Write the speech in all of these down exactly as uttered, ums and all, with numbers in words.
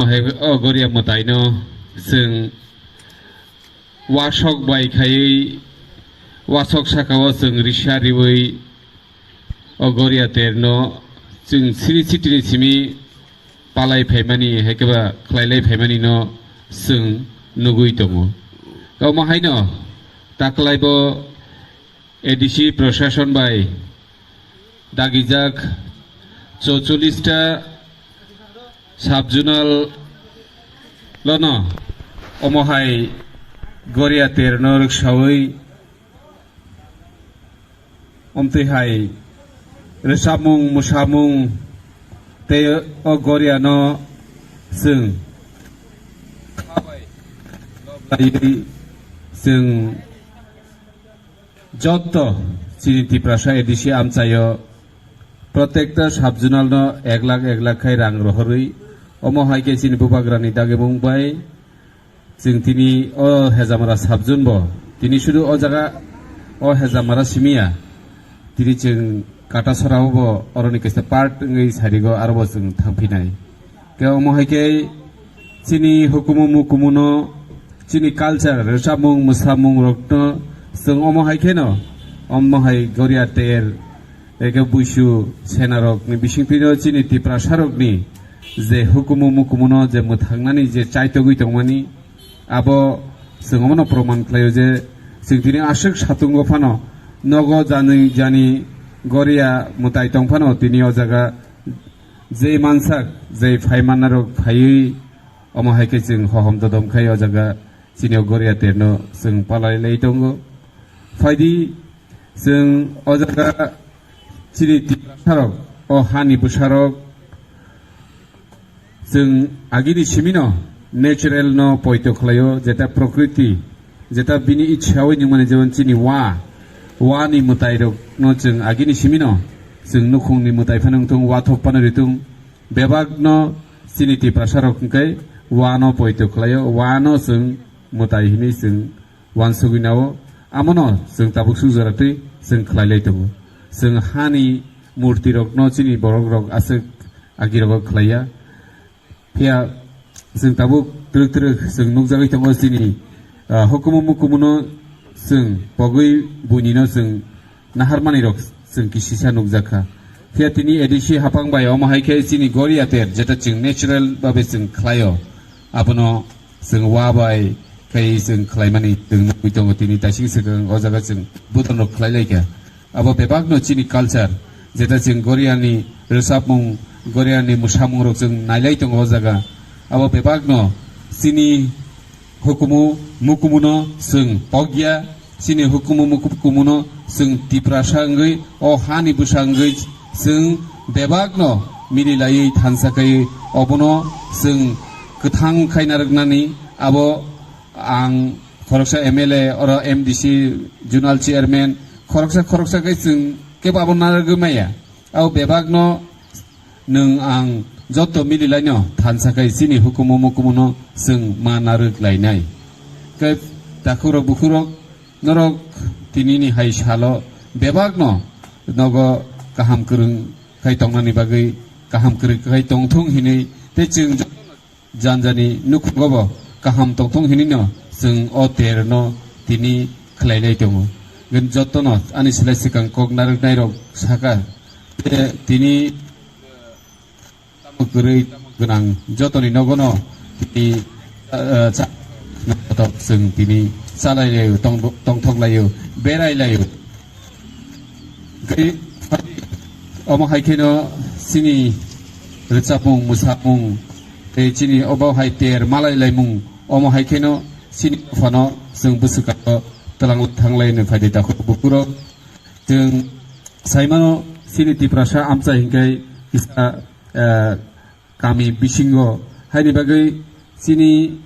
Hai o Goria mwtaino chwng wasok bai khaiwi, wasok sakao chwng risa riwi o Goria terno chwng siri sitini simi palai phaimani, hai khe ba khlailai phaimani no chwng nugwi tongo. Omo haino taklai bo A D C proshashon bai dagijak chocholish ta sub-zonal lono omo hai Goria terno rwksawi, omtwi hai rwchapmung, mwsamung tei o Goria no chwng chwng Jotto chini Tiprasa A D C amchaio protekta sub-zonal no ek lakh ek lakh khai rang rohorwi, omo hai khe chini bubagrani dagimung bai chwng tini o Hejamara sub-zone bo tini sudu o jaga o Hejamara simiya, tini chwng Katasora o bo oroni kaisa part wngwi sarigo aro bo chwng thangphinai. Khe omo hai khe chini hukumu mukumuno, chini culture, rwchapmung, mwsamung rokno chwng omo hai kheno, omo hai Goria ter, eke buisu senarokni bisingtwino chini Tiprasarokni je hukumu mukumuno je mwthangnani je chaitogwi tongmani, abo chwng omono proman khlaio je chwng tini aswk satungo phano nogo jani jani Goria mwtai tong phano tini o jaga jei mansak, jei phai mannarok phaiwi, omo hai khe chwng hohom dodom khai o jaga chini o Goria terno chwng palai lai tongo. Phaidi chwng o jaga chini Tiprasarok, o hani bwsarok, chwng agini simino natural no poito khlaio, jeta prokriti, jeta bini ichhawi nungmani jemon chini wa, wa ni mwtai rok no chwng agini simino chwng nukhung ni mwtai phano wngthung, wa thok phano ritung, bebak no chini Tiprasa rok hwnkhe wa no poito khlaio, wa no chwng mwtai hinwi chwng wansugwi nao, amono chwng tabuk suk jora twi chwng khlai lai tongo. Chwng hani murti rokno chini borok rok aswk agi rogo khlaiya. Phiya chwng tabuk twrwk twrwk chwng nukjagwi tongo chini, ah, hukumu mukumuno chwng pogwi buinino chwng naharmani rok chwng kisisa nukjakha. Phiya tini A D C hapang bai omo hai khe chini Goria ter jeta chwng natural babe chwng khlaio, abono chwng wa bai khai chwng khlaimani chwng nugwi tongo tini taising swkang o jaga chwng budon rok khlai laikha. Abo bebakno chini culture, jeta chwng Goriani rwchapmung, Goriani mwsamung rok chwng nailai tongo o jaga. Abo bebakno chini hukumu mukumuno chwng pokya, chini hukumu mukumuno chwng Tiprasa wngwi, o hani bwsa wngwi chwng bebakno mili laiwi thansa khai obono chwng kwthang khai narwknani abo ang khoroksa M L A, oro M D C, Zonal Chairman, khoroksa khoroksa khe chwng kebo abo narwgwi maya. Abo bebakno nwng ang joto mili laino thansa khai chini hukumu mukumuno chwng ma narwk lainai. Khe takhukrok bukhukrok norok tinini hai salo bebakno nogo kaham kwrwng khai tongnani bagwi kaham kwrwng khai tongthung hinwi tei chwng janjani nukhungo bo kaham tongthung hinino chwng o terno tini khlailai tongo. Ngen jotono ani slai swkang kok narwknairok saka, je tini tamo kwrwi tamo gwnang jotoni nogono tini, ah, cha-, chwng tini chalai laio, tong-, tongthok laio, berai laio. Tei omo hai kheno chini rwchapmung, mwsamung, tei chini obo hai ter malai laimung, omo hai kheno chini phano chwng bwswkango twlang thanglai hwnwi phaidi takhuk bukurok. Chwng saimano chini Tiprasa amchai hinkhe kisa, eh, kami bisingo haini bagwi chini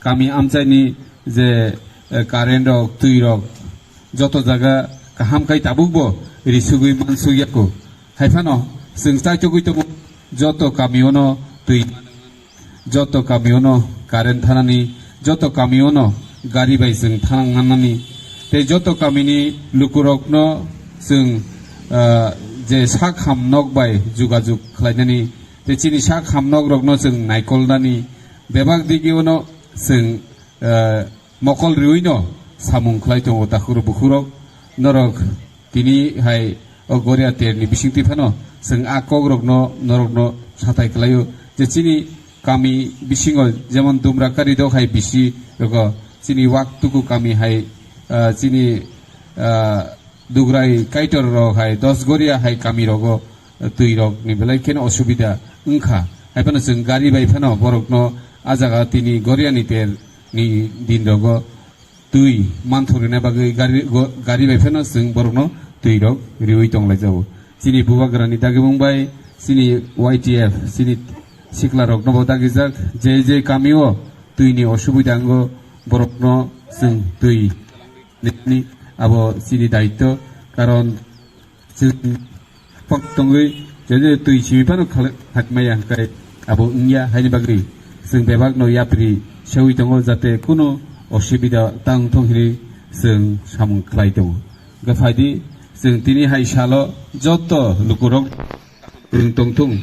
kami amchaini je, eh, current rok, twi rok joto jaga kaham khai tabuk bo risugwi mansugya kho. Haiphano chwng chaitogwi tongo joto kamiono twi, joto kamiono current thanani, joto kamiono gari bai chwng thananani, tei joto kamini lukurokno chwng, ah, je sak ham nok bai jugajug khlainani Tei chini sak hamnok rokno chwng naikolnani bebak digio no chwng, eh, mokol riui no samung khlai tongo takhuk bukhuk rok. Norok tini hai o Goria ter ni bisingtwi phano chwng a kok rokno norokno sathai khlaio je chini kami bisingo jemon Dumrakari dok hai bisi rogo chini wak tuku kami hai, eh, chini, eh, Dugrai Kaitor rok hai Dosgoria hai kami rogo twi rok ni belai kheno osubida wngkha. Hai phano chwng gari bai phano borokno a jaga tini Goria ni ter ni din rogo twi manthok rwna bagwi gari, go-, gari bai phano chwng borokno twi rok riui tonglaijao. Chini bubagrani dagimung bai chini Y T F, chini sikla rokno bo dagijak, je je kamio twi ni osubida wngo borokno chwng twi nini abo chini daityo, karon chwng pok tongwi, je je twi simi phano khala-, khatmaya hwnkhe abo wngya, haini bagwi chwng bebakno yapri seui tongo, jate kunu osubida tang thung hinwi chwng samung khlai tongo. Hwnkhe phaidi, chwng tini hai salo joto lukurok rwng tongthung,